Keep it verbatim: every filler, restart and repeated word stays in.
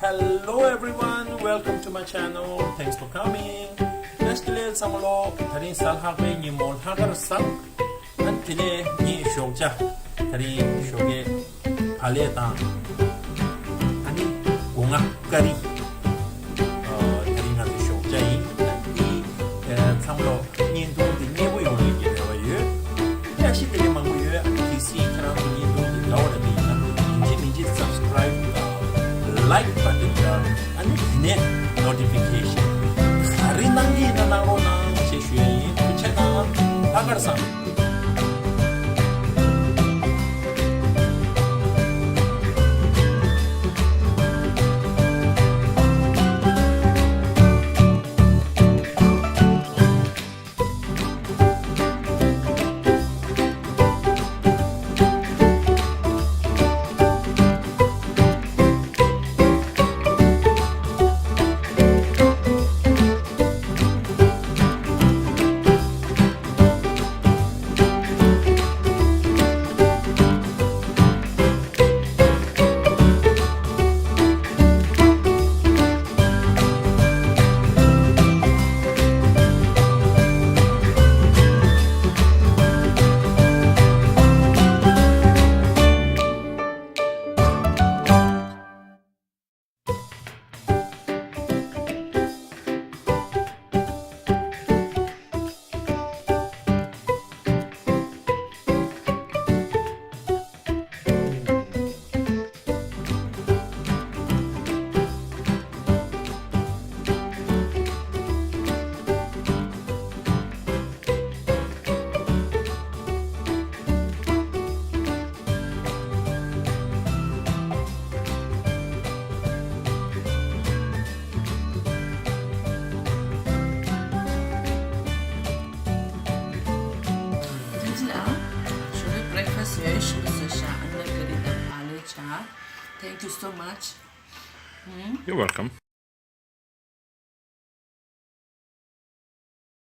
Hello everyone, welcome to my channel. Thanks for coming. བཀྲ་ཤིས་བདེ་ལེགས་ཚང་མ་ལོ། དེ་རིང་གཟའ་ལྷག་པའི་ཉིན་མོ་ལྷག་དཀར་བཟང་། ཨ་ནི་དེ་ནས་ངའི་ཞོགས་ཇ། དེ་རིང་ཞོགས་ཀའི་བག་ལེབ་དང་། ཨ་ནི་སྒོ་ང་ཀ་རི། ཨ། དེ་རིང་ང་ཚོའི་ཞོགས་ཇ་ཡིན། ཨ་ནི་ཨ། ཚང་མ་ལོ་བརྙན་ཐུང་འདི་མཉེས་པོ་ཡོང་བའི་རེ་བ་ཡོད། བཀྲ་ཤིས་བདེ་ལེགས་མང་པོ་ཡོད། ཨ་ནི་གལ་སྲིད་ཁྱེད་རང་ཚོ་བརྙན་ཐུང་འདི་དགའ་བ་རེད་ཡིན་ན། ཡིན་གཅིག་མིན་གཅིག་subscribe། like button་དང་། ཨ་ནི་དེ་ནས་notification་ག་རེ་གནང་གི་ཡིན་ན་གནང་རོགས་གནང་ཞེས་ཞུ་ཡ་ཡིན། ཐུགས་རྗེ་གནང་། ལྷག་དཀར་བཟང་། ཐུགས་རྗེ་གནང་། ཞོགས་པའི་breakfast་ཡོད། ཞིམ་པོ་བཟོས་ཤག་ཨ་ནི་ཀ་རི་དང་བག་ལེབ་ཆགས། Thank you so much. You're welcome.